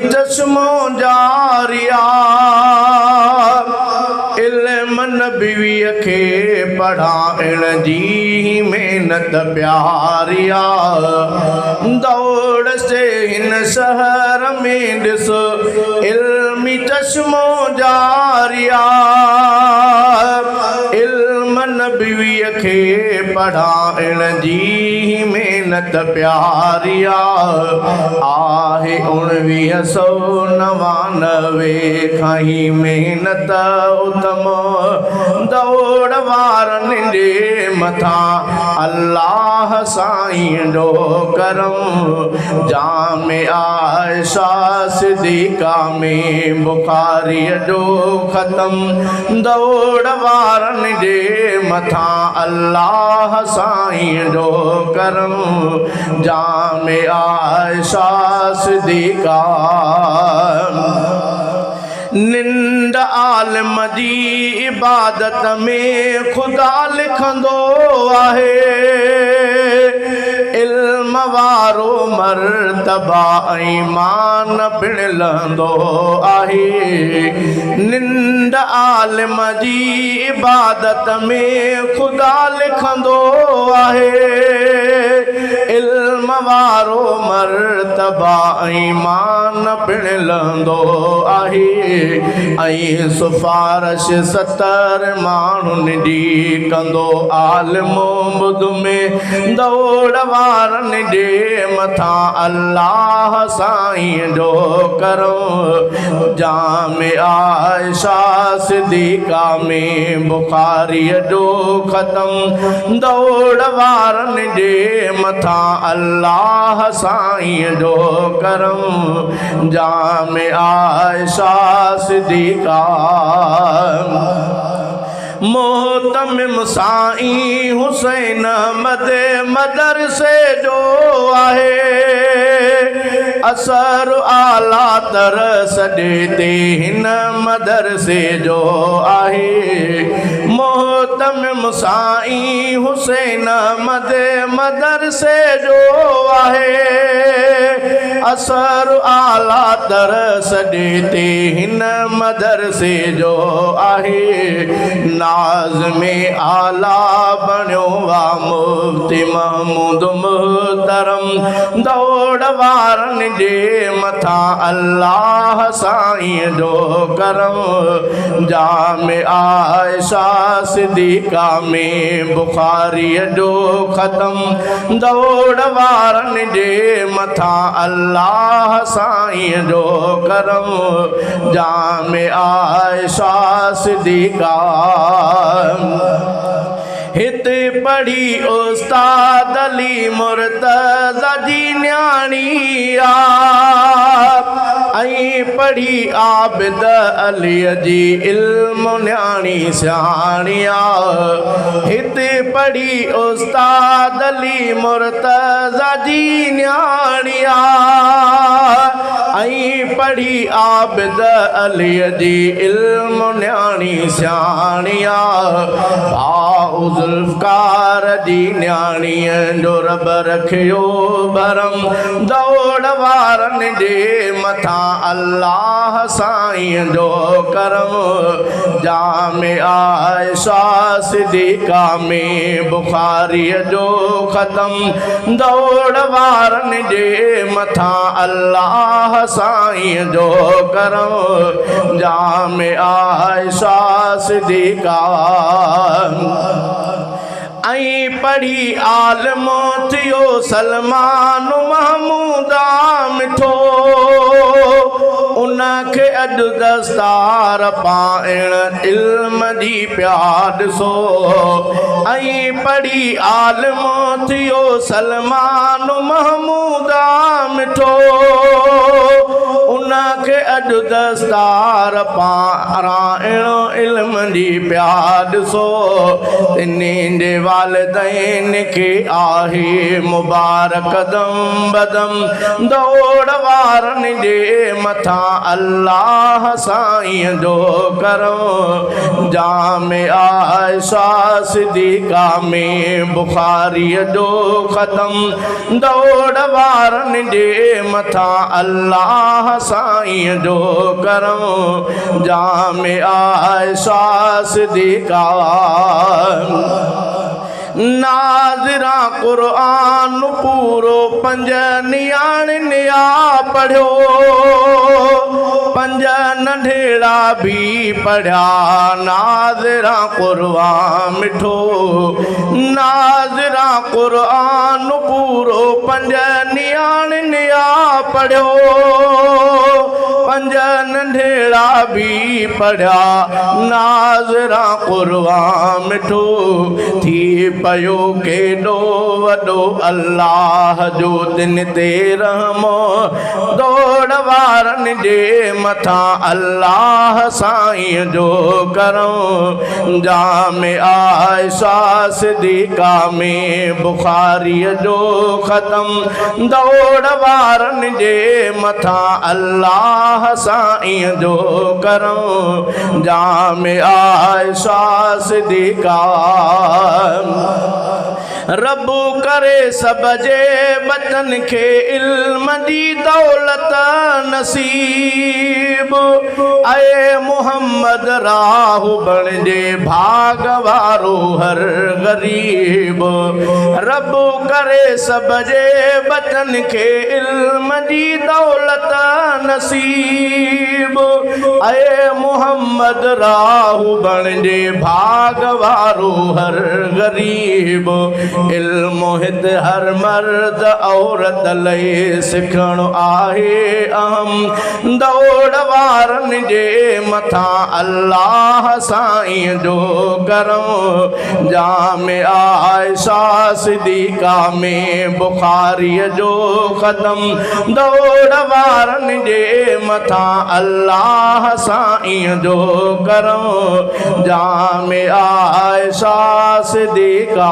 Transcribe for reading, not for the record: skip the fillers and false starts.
چشمو جاري آ، علم نبويء کي پڙهائڻ جي محنت پياري آ. دوڙ سي هن شهر ۾ ڏس، علمي چشمو جاري آ. علم نبويء کي پڙهائڻ جي محنت پياري آ. آهي اڻويهه سئو 99 کان هي محنت اتم، دوڙ وارن جي مٿان الله سائين جو ڪرم. جامع عائشه صديقه ۾ بخاريء جو ختم، دوڙ وارن جي مٿان الله سائين جو ڪرم. جامع عائشه صديقه. ننڊ عالم جي عبادت ۾ خدا لکندو آهي، علم وارو مرتبا ۽ مان پڻ لهندو آهي. ننڊ عالم جي عبادت ۾ خدا لکندو آهي، علم وارو مرتبا ۽ مان پڻ لهندو آهي. ۽ سفارش 70 ماڻهن جي ڪندو عالم ٻڌ ۾، دوڙ وارن جي مٿان الله سائين جو ڪرم. جامع عائشه صديقه ۾ بخاريء جو ختم، دوڙ وارن جي مٿان الله سائين جو ڪرم. جامع عائشه صديقه. مهتمم سائين حسين احمد مدرسي جو آهي، اثر اعليٰ تر سڄي تي هن مدرسي جو آهي. مهتمم سائين حسين احمد مدرسي جو آهي، اثر اعليٰ تر سڄي تي هن مدرسي جو آهي. ناظم اعليٰ بڻيو آ مفتي محمود محترم، دوڙ وارن جي مٿان الله سائين جو ڪرم. جامع عائشه صديقه ۾ بخاريء جو ختم، دوڙ وارن جي مٿان الله سائين جو ڪرم. جامع عائشه صديقه. هت پڙهي استاد علي مرتضيٰ جي نياڻي آ، ۽ پڙهي عابد عليء جي علم نياڻي سياڻي آ. هت پڙهي استاد علي مرتضيٰ جي نياڻي آ، ۽ پڙهي عابد عليء جي علم نياڻي سياڻي آ. ڀاء ذوالفقار جي نياڻيء جو رب رکيو ڀرم، دوڙ وارن جي مٿان الله سائين جو ڪرم. جامع عائشه صديقه ۾ بخاريء جو ختم، دوڙ وارن جي مٿان الله سائين جو ڪرم. جامع عائشه صديقه. ۽ پڙهي عالم ٿيو سلمان محمود مٺو، ان کي اڄ دستار پائڻ علم جي پيا ڏسو. ۽ پڙهي عالم ٿيو سلمان محمود مٺو، ان کي اڄ دستار پارائڻ علم جي پيا ڏسو تنهن جي والدين کي آهي مبارڪ دم بدم دوڙ وارن جي مٿان الله سائين جو ڪرم جامعه عائشه صديقه ۾ بخاري جو ختم دوڙ وارن جي مٿان الله سائين جو ڪرم جامعه عائشه صديقه ناظرا قرآن پورو پنج نياڻين آ پڙهيو پنج ننڍيڙا ڀي پڙهيا ناظرا قرآن مٺو ناظرا قرآن پورو پنج نياڻين آ پڙهيو پنج ننڍيڙا ڀي پڙهيا ناظرا قرآن مٺو ٿي پيو ڪيڏو وڏو الله جو تن تي رحم دوڙ وارن جي مٿان الله سائين جو ڪرم جامعه عائشه صديقه ۾ بخاري جو ختم دوڙ وارن جي مٿان الله سائين جو ڪرم جامعه عائشه صديقه رب ڪري سڀ جي ٻچن کي علم جي دولت نصيب اي محمد راهه بڻجي ڀاڳ وارو هر غريب رب ڪري سڀ جي ٻچن کي علم جي دولت نصيب اي محمد راهه بڻجي ڀاڳ وارو هر غريب علم هت هر مرد عورت لئي سکڻ آهي اهم دوڙ وارن جي مٿان الله سائين جو ڪرم جامعه عائشه صديقه ۾ بخاري جو ختم دوڙ وارن جي مٿان الله سائين جو ڪرم جامعه عائشه صديقه.